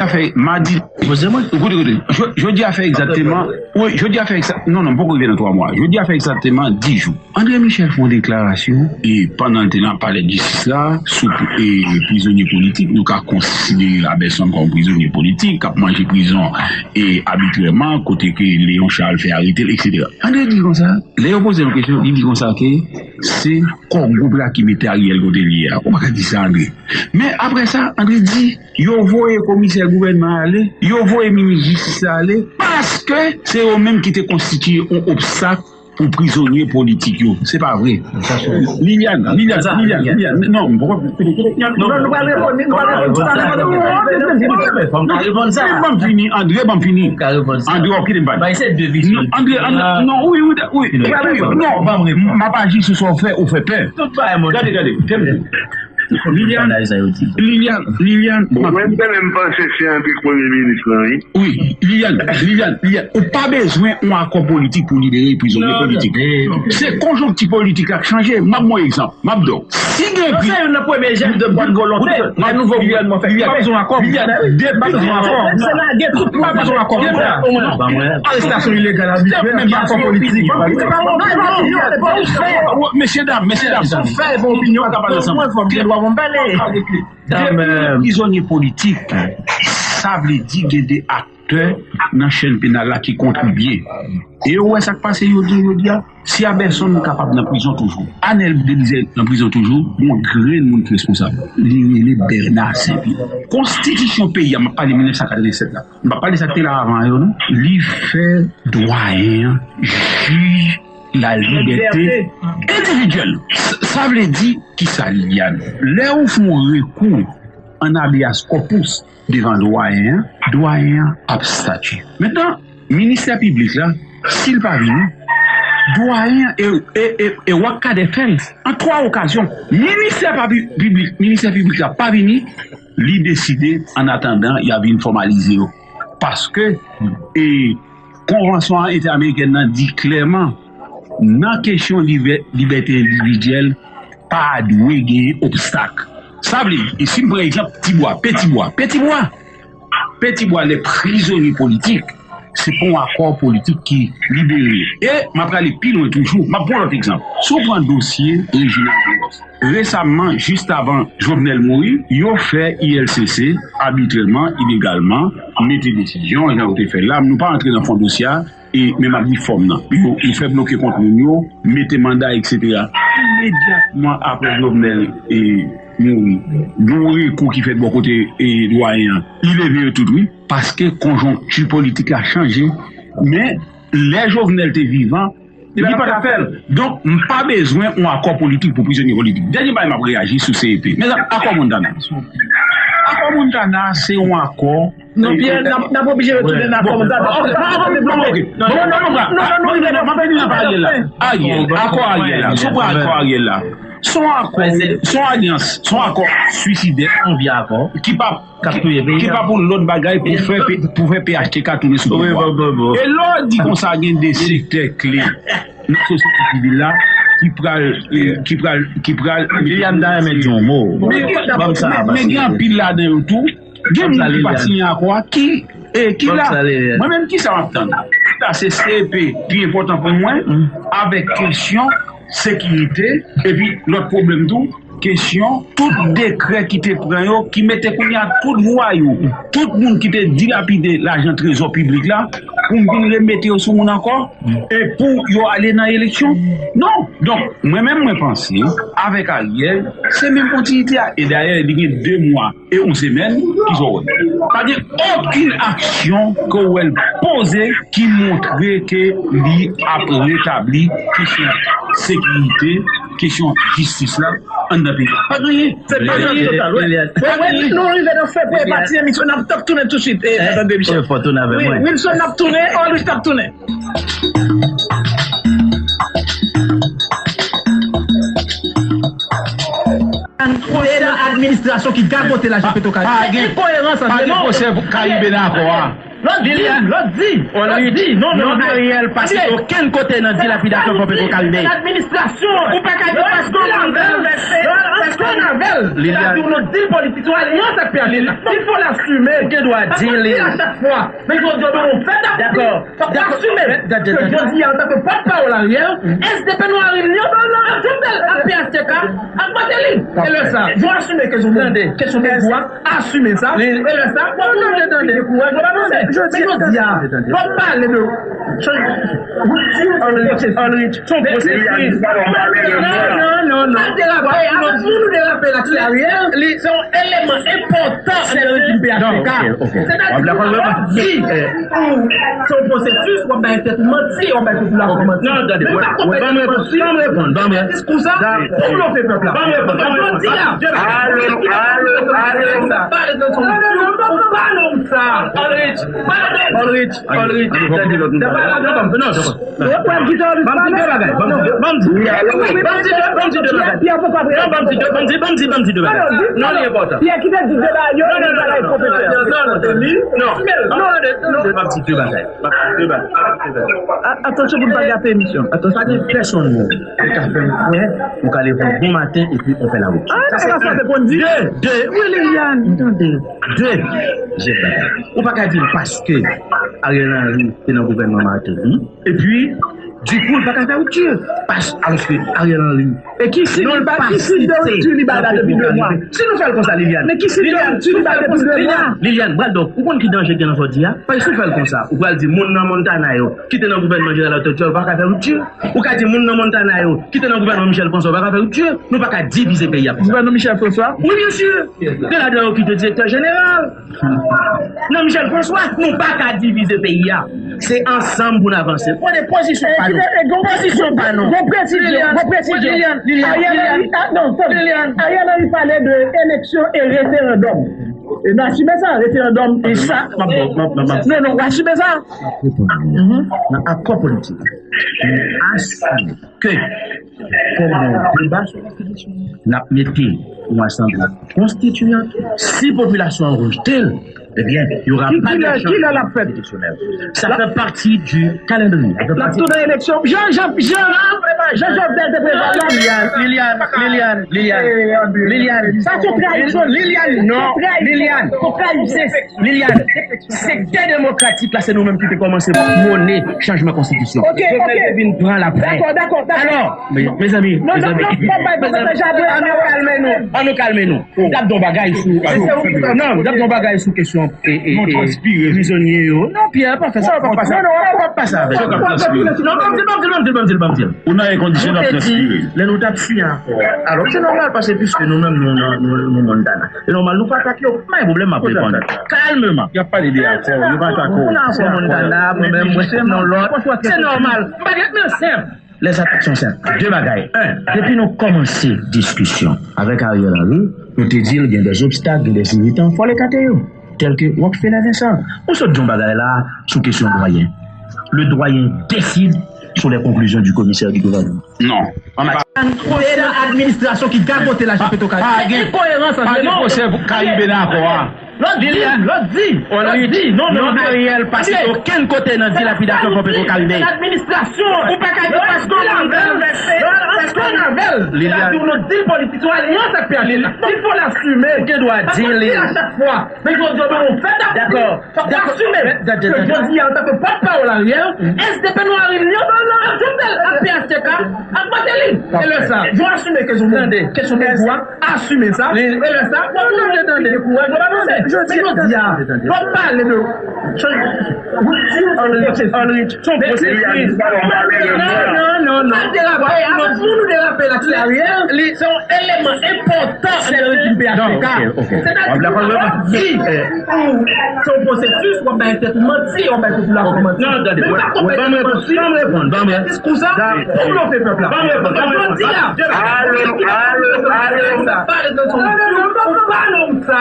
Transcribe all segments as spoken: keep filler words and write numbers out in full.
a fè madi. Poze mwen. Koute, koute. Jodi a fè egzakteman. Wi, jodi a fè egzakteman. Non, non, m poko rive nan twa mwa. Jodi a fè egzakteman dis jou. André Michel fè yon deklarasyon, e pandan l te nan palè jistis la, sou e, prizonye politik, nou ka konsidere Abelson kòm prizonye politik, k ap manje prizon e abitrèman, kote ke Léon Charles fè arete l, etsetera. André di konsa, lè yo poze l yon kesyon, li di konsa ke se kò gwoup la ki mete Ariel kote l ye a. Ou pa ka di sa, André. Men apre sa, André di, yo voye komisè gouvènman ale, yo voye minis jistis la ale, paske se yo menm ki te konstitiye yon obstak pou prizonye politik yo. Se pa vre. Liliane, Liliane, Liliane, Liliane, non, m poko. Non, nou pral reponn, nou pral reponn. Ban m fini, André, ban m fini. André, w ap kite m pale. Non, André, André, non, wi, wi, wi, wi, non, m ap aji sou sa w fè, ou fè pè. Gade, gade, tande. Liliane, Liliane, Liliane, bon, mwen, m te menm panse se André k premye minis lan, wi. Wi, Liliane, Liliane, Liliane, ou pa bezwen yon akò politik pou libere prizonye politik. Se konjonkti politik la k chanje. M ap ba w egzanp. M ap di w, si gen... Non, se youn nan premye jès de bòn volonte lè nouvo gouvènman fèt. Pa bezwen akò. Depi... Pa bezwen akò. Se lage tout... Pa bezwen akò. Arestasyon ilegal, abitrè, menm pa akò politik. Mesye dam, mesye dam, fè yon opinyon, pa ka pale ansanm. Gen dwa pou m pale. Depi prizonye politik, sa vle di gen de aktè nan chèn penal la ki kontribye. E ou wè sa k pase jodi, jodi a? Si Abelson kapab nan prizon toujou, Anel Belizaire nan prizon toujou, yon grenn moun ki responsab. Li rele Bernard Saint-Pierre. Konstitisyon peyi a, m ap pale mil nèf san katrevennsèt la. M pa pale sa k te la avan yo, non. Li fè dwayen an jij lalibète endividyèl. S-, sa vle di kisa, Liliane? Lè ou fè yon rekou an habeas corpus devan dwayen an, dwayen an ap statye. Mentnan, ministè piblik la, si l pa vini, dwayen an e, e, e, e Rock Cadet fè l an twa okazyon. Ministè pa pi-, piblik, ministè piblik la pa vini, li deside, an atandan, y a vin fòmalize yo. Paske, e, konvansyon entèamerikèn nan di klèman, nan kesyon libè-, libète endividyèl, pa dwe genyen obstak. Sa vle di, e si m pran egzanp Tibwa, Petibwa, Petibwa, Petibwa, lè prizonye politik, se pa yon akò politik ki libere. E m ap prale pi lwen toujou, m ap pran lòt egzanp. Si w pran dosye Reginald Rivos, resaman, jis avan Jovenel mouri, yo fè I L C C abitrèman, ilegalman, mete desizyon, jan yo te fè l la, nou pa antre nan fon dosye a, e men m ap di fòm nan. Yo, yo fè bloke kont moun yo, mete manda, etsetera. Imedyatman apre Jovenel, e, mouri, gen yon rekou ki fèt bò kote, e, dwayen an. Li leve yo tout, wi, paske konjonkti politik la chanje. Men, lè Jovenel te vivan, li pa t ap fè l. Donk, m pa bezwen yon akò politik pou prizonye politik. Dènye bagay m ap reyaji sou C E P. Mezanmi, akò Montana. Akò Montana, se yon akò... Non, Pierre, n ap, n ap oblije retounen nan akò Montana. Ok, ok, ok. Non, non, non, non, non, non, non, m ap vini nan Ariel la. Ariel, akò Ariel la. Si w pran akò Ariel la, se yon akò, se yon alyans, se yon akò swisidè. Yon vye akò. Ki pa k ap touye peyi a. Ki pa pou lòt bagay pou fè P-, pou fè P H T K tounen sou pouvwa. E lè w di konsa, gen de sektè kle nan sosyete sivil la ki pral, ki pral, ki pral... Liliane ta renmen di yon mo. Men gen, men, men gen anpil ladan yo tou. Gen moun ki pa siyen akò a, ki, e, ki la. Mwen menm, kisa m ap tann? Sa se C E P ki enpòtan pou mwen, avèk kesyon sekirite, epi lòt pwoblèm tou, kesyon tout dekrè ki te pran yo, ki mete kounye a tout vwayou, tout moun ki te dilapide lajan trezò piblik la, pou m vin remete yo sou moun ankò, e pou yo ale nan eleksyon? Non. Donk, mwen menm, mwen panse, avèk Ariel, se menm kontinite a. E dayè, li gen de mwa e yon semèn, ki sa w wè? Pa gen okenn aksyon ke w wè l poze ki montre ke li ap retabli kesyon sekirite, kesyon jistis la anndan peyi a. Pa gen anyen. Se pa gen anyen total, wi. Wi, wi, nou rive nan fen premye pati emisyon, n ap, t ap tounen tousuit. E, tande, Michel. Fò tounen avè mwen. Wi, Wilson, n ap tounen. Always, n ap tounen. Pwochèn administrasyon ki gagote lajan Petro Caribe. Pa gen, pa gen pwosè Karibe nan akò a. Lòt di, lòt di, lòt di, non, non, non, Ariel pa site okenn kote nan dilapidasyon fò Petro Karibe. Ladministrasyon, ou pa ka di paske w konn avè l, paske w konn avè l, li la di w non, di l politik, sou alyans ak P H T K. Il faut l'assumer. Ou gen dwa di l. Paske w di l a chak fwa. Men jodi a, nou fè dap di. Dakò. Fòk w asime ke jodi a, antanke pòtpawòl Ariel, S D P nou a reyini ansanm avè l ak P H T K ak Martelly. E lè sa, yo asime ke se yon kesyon de dwa, asime sa. E lè sa, w ap tande, tande, dekouraje w avanse. Men jodi a, w ap pale de rupture, rupture, rupture, se yon pwosesis. Non, non, non, non. Pa derape, avèk moun ou derape la, se Ariel. Li, se yon eleman enpòtan nan rejim P H T K. Sètadi, w ap di, se yon pwosesis, w ap bay tèt ou manti, w ap bay tèt ou la manti. Non, tande, ban m reponn, ban m reponn, ban m reponn. Diskou sa, pou blofe pèp la. Ban m reponn, ban m reponn. Jodi a. Alo, alo, alo. Pale de solution, ou pale ou sa. Ulrich, Ulrich, Ulrich. Non, non, non, non. Ban m di de bagay, ban m di de, ban m di de, ban m di de, ban m di de bagay. Non, ban m di de, ban m di de, ban m di de bagay. Non, ban m di de, ban m di, ban m di, ban m di de bagay. Non, li enpòtan. Pierre ki te di de bagay yo, non, non, non, non, non, non, non, non, non, ban m di de bagay. Ban m di de bagay. A-, atansyon pou n pa gate emisyon. Atansyon. Pa gen pèsonn moun ki ka fè m kwè ou ka leve yon bon maten epi ou fè lawouti. Ah, sa se sa te konn di. De, de, wi, Liliane, tande. De, je bagay. Ou pa ka di m paske Ariel Henry te nan gouvènman Martelly. Epi, dikou, l pa ka fè ripti. Pas, alòske Ariel Henry. E ki siy li ba, ki siy de ripti li ba la depi de mwa? Si nou fè l konsa, Liliane. Men ki siy de ripti li ba depi de mwa? Liliane, Braldon, ou konn ki danje ki gen nan sa w di a? Paske si w fè l konsa, ou pral di moun nan Montana yo, ki te nan gouvènman jeneral Arthur Thiaw, pa ka fè ripti. Ou ka di moun nan Montana yo, ki te nan gouvènman Michel François, pa ka fè ripti. Nou pa ka divize peyi a konsa. Gouvènman Michel François? Wi, byen si. Gen ladan yo ki te direktè jeneral. Nan Michel François, nou pa ka divize peyi a. Se ansanm pou n avanse. Pran de pozisyon pa nou. Pozisyon pa nou. Gon presizyon, gon presizyon. Ariel Henry, ah, non, tande. Ariel Henry pale de eleksyon e referandòm. E nou asime sa, referandòm, e sa, m ap, m ap, m ap, m ap. Non, non, w asime sa. Nan akò politik, nou asime ke fòk gen yon deba sou konstitisyon an. N ap mete yon asanble konstitiyan. Si popilasyon an rejte l, ebyen, y aura pas de changement constitutionnel. Ki lè, ki lè l ap fèt? Ça fait partie du calendrier. L ap tounen eleksyon. Jan, Jan, Jan, Jan Jovenel te prevwa l la. Liliane, Liliane, Liliane, Liliane, Liliane. Sa se trayizon. Liliane, non. Liliane, se trayizon. Liliane, sektè demokratik la, se nou menm ki te kòmanse pwone chanjman konstitisyon. Ok, ok. Jovenel te vin pran l apre. Dakò, dakò, dakò. Alò, mezanmi, mezanmi, mezanmi, an nou kalme nou, an nou kalme nou. M t ap di yon bagay sou, sou, non, m t ap di yon bagay sou kesyon, e, e, e, prizonye yo. Non, Pierre, pa fè sa, pa fè sa. Non, non, pa fè sa avèk. Non, ban m di, ban m di, ban m di, ban m di, ban m di. Ou nan yon kondisyon w ap transpire. Lè nou t ap siyen akò a, alò, se nòmal, paske piske nou menm, nou nan, nou, nou Montana. Se nòmal, nou pa atake yo. Pa gen pwoblèm, m ap reponn. Kalmeman. Y ap pale de akò, yo pa atake w. Ou nan akò Montana, mwen menm, mwen se nan lòt. Se nòmal. M pa gen, men senp. Les attaques sont simples. De bagay. Un, depi nou kòmanse diskisyon avèk Ariel Henry, nou te di l gen des obstacles, gen des irritants, fò l ekate yo. Tèl ke Rockfeller Vincent. Ou sot di yon bagay la sou kesyon dwayen. Le doyen décide sur les conclusions du commissaire du gouvernement. Non. An mati- Kote nan administrasyon ki gagote lajan Petro Caribe? Pa gen. Enkoyerans ant lè non. Pa gen pwosè Caribe nan akò a. Lòt di, lòt di, lòt di, non, non, non, Ariel pa site okenn kote nan dilapidasyon fò Petro Caribe. Ladministrasyon, ou pa ka di paske w konn avè l, paske w konn avè l, li la di w non, di l politik, sou alyans ak P H T K. Il faut l'assumer. Ou gen dwa di l. Paske w di l a chak fwa. Men jodi a, nou fè dap di. Dakò. Fòk w asime ke jodi a, antanke pòtpawòl Ariel, S D P nou a reyini ansanm avè l ak P H T K ak Martelly. E lè sa, yo asime ke se yon kesyon de dwa, asime sa. E lè sa, w ap tande, tande, dekouraje w avanse. Men jodi a, w ap pale de ripti, ripti, se yon pwosesis. Non, non, non, non. Pa derape, avèk moun ou derape la, se Ariel. Li, se yon eleman enpòtan nan rejim P H T K. Sètadi, w ap di, se yon pwosesis, w ap bay tèt ou manti, w ap bay tèt ou la manti. Non, tande, ban m reponn, ban m reponn, ban m reponn. Diskou sa, pou blofe pèp la. Ban m reponn, ban m reponn. Jodi a. Alo, alo, alo. Pale de solution, ou pale ou sa.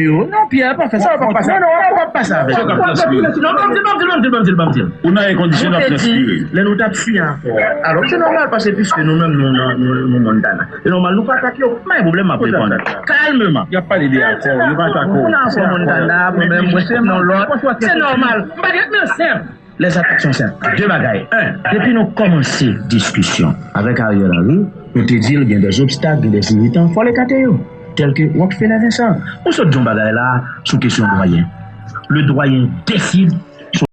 yo. Non, Pierre, pa fè sa. Non, non, non, pa pase avèk. Non, ban m di l, ban m di l, ban m di l, ban m di l, ban m di l. Ou nan èkondisyon, n ap transpire. Lè nou t ap siyen akò a, alò, se nòmal, paske piske nou menm, nou nan, nou, nou Montana. Se nòmal, nou pa atake yo. Pa gen pwoblèm, m ap reponn. Kalmeman. Y ap pale de akò, yo pa atake w. Ou nan akò Montana, mwen menm, mwen se nan lòt. Se nòmal. M pa gen, men senp. Lèzatak son senp. De bagay. En, depi nou kòmanse diskisyon avèk Ariel Henry, nou te di l gen dè obstak, gen dè iritan, fò l ekate yo. Tèlke Rockfeller Vincent. Ou sot di yon bagay la sou kesyon dwayen. Le doyen deside